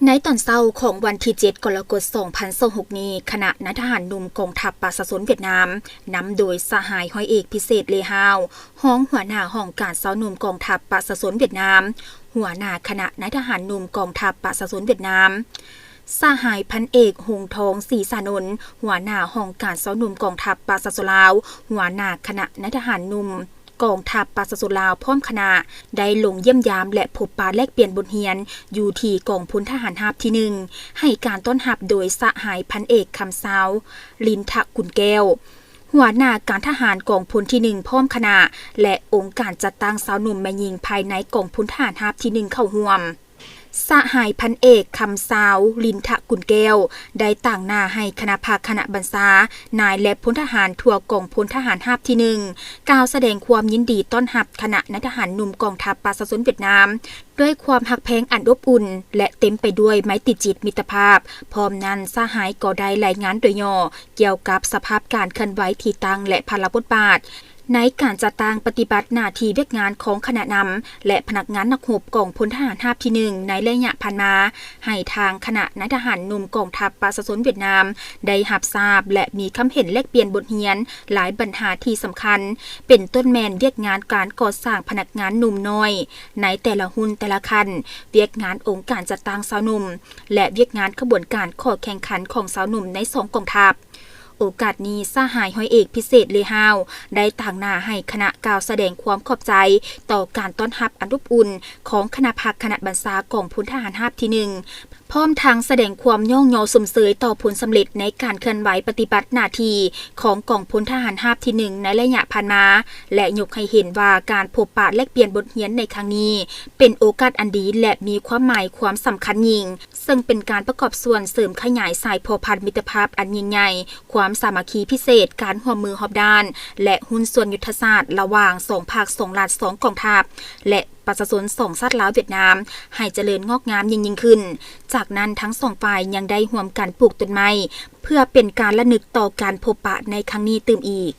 ໃນຕອນເຊົ້າຂອງວັນທີເຈັດ ກໍລະກົດ ສອງພັນຊາວຫົກນີ້, ຄະນະນາຍທະຫານໜຸ່ມກອງທັບປະຊາຊົນຫວຽດນາມ ນຳໂດຍສະຫາຍຮ້ອຍເອກ ພິເສດ ເລຮາວ ຮອງຫົວໜ້າຫ້ອງການຊາວໜຸ່ມກອງທັບປະຊາຊົນຫວຽດນາມ, ຫົວໜ້າຄະນະນາຍທະຫານໜຸ່ມກອງທັບປະຊາຊົນຫວຽດນາມ, ສະຫາຍພັນເອກ ຫົງທອງ ສີສານົນ ຫົວໜ້າຫ້ອງການຊາວໜຸ່ມກອງທັບປະຊາຊົນລາວ, ຫົວໜ້າຄະນະນາຍທະຫານໜຸ່ມ ກອງທັບປະຊາຊົນລາວ ພ້ອມຄະນະ ໄດ້ລົງຢ້ຽມຢາມ ແລະ ພົບປະແລກປ່ຽນບົດຮຽນ ຢູ່ທີ່ກອງພົນທະຫານຮາບທີໜຶ່ງ, ໃຫ້ການຕ້ອນຮັບໂດຍສະຫາຍພັນເອກ ຄຳຊາວ ລິນທະກຸນແກ້ວ ຫົວໜ້າການທະຫານກອງພົນທີໜຶ່ງ ພ້ອມຄະນະ ແລະ ອົງການຈັດຕັ້ງຊາວໜຸ່ມແມ່ຍິງພາຍໃນກອງພົນທະຫານຮາບທີໜຶ່ງເຂົ້າຮ່ວມ. ສະຫາຍພັນເອກ ຄຳຊາວ ລິນທະກຸນແກ້ວ ໄດ້ຕາງໜ້າໃຫ້ຄະນະພັກຄະນະບັນຊາ ນາຍ ແລະ ພົນທະຫານທົ່ວກອງພົນທະຫານຮາບທີໜຶ່ງ ກ່າວສະແດງຄວາມຍິນດີຕ້ອນຮັບຄະນະນາຍທະຫານໜຸ່ມກອງທັບປະຊາຊົນຫວຽດນາມ ດ້ວຍຄວາມຮັກແພງອັນອົບອຸ່ນ ແລະ ເຕັມໄປດ້ວຍໄມຕີຈິດມິດຕະພາບ. ພ້ອມນັ້ນ, ສະຫາຍກໍໄດ້ລາຍງານໂດຍຫຍໍ້ກ່ຽວກັບສະພາບການເຄື່ອນໄຫວທີ່ຕັ້ງ ແລະ ພາລະບົດບາດ ໃນການຈັດຕັ້ງປະຕິບັດໜ້າທີ່ວຽກງານຂອງຄະນະນຳ ແລະ ພະນັກງານນັກຮົບກອງພົນທະຫານຮາບທີໜຶ່ງ ໃນໄລຍະຜ່ານມາ ໃຫ້ທາງຄະນະນາຍທະຫານໜຸ່ມກອງທັບປະຊາຊົນຫວຽດນາມໄດ້ຮັບຊາບ ແລະ ມີຄຳເຫັນແລກປ່ຽນບົດຮຽນຫຼາຍບັນຫາທີ່ສຳຄັນ, ເປັນຕົ້ນແມ່ນວຽກງານການກໍ່ສ້າງພະນັກງານໜຸ່ມນ້ອຍໃນແຕ່ລະຮຸ່ນແຕ່ລະຂັ້ນ, ວຽກງານອົງການຈັດຕັ້ງຊາວໜຸ່ມ ແລະ ວຽກງານຂະບວນການຂໍ້ແຂ່ງຂັນຂອງຊາວໜຸ່ມໃນສອງກອງທັບ. ໂອກາດນີ້, ສະຫາຍຮ້ອຍເອກ ພິເສດ ເລຮາວ ໄດ້ຕາງໜ້າໃຫ້ຄະນະກ່າວສະແດງຄວາມຂອບໃຈຕໍ່ການຕ້ອນຮັບອັນອົບອຸ່ນຂອງຄະນະພັກຄະນະບັນຊາກອງພົນທະຫານຮາບທີໜຶ່ງ, ພ້ອມທັງສະແດງຄວາມຍ້ອງຍໍຊົມເຊີຍຕໍ່ຜົນສຳເລັດໃນການເຄື່ອນໄຫວປະຕິບັດໜ້າທີ່ຂອງກອງພົນທະຫານຮາບທີໜຶ່ງໃນໄລຍະຜ່ານມາ ແລະ ຍົກໃຫ້ເຫັນວ່າການພົບປະແລກປ່ຽນບົດຮຽນໃນຄັ້ງນີ້ ເປັນໂອກາດອັນດີ ແລະ ມີຄວາມໝາຍຄວາມສຳຄັນຍິ່ງ, ເຊິ່ງເປັນການປະກອບສ່ວນເສີມຂະຫຍາຍສາຍພົວພັນມິດຕະພາບອັນຍິ່ງໃຫຍ່, ຄວາມສາມັກຄີພິເສດ, ການຮ່ວມມືຮອບດ້ານ ແລະ ຫຸ້ນສ່ວນຍຸດທະສາດລະຫວ່າງສອງພັກ, ສອງລັດ, ສອງກອງທັບ ແລະ ປະຊາຊົນສອງຊາດລາວຫວຽດນາມ ໃຫ້ຈະເລີນງອກງາມຍິ່ງໆຂຶ້ນ. ຈາກນັ້ນ, ທັງສອງຝ່າຍຍັງໄດ້ຮ່ວມກັນປູກຕົ້ນໄມ້ ເພື່ອເປັນການລະນຶກຕໍ່ການພົບປະໃນຄັ້ງນີ້ຕື່ມອີກ.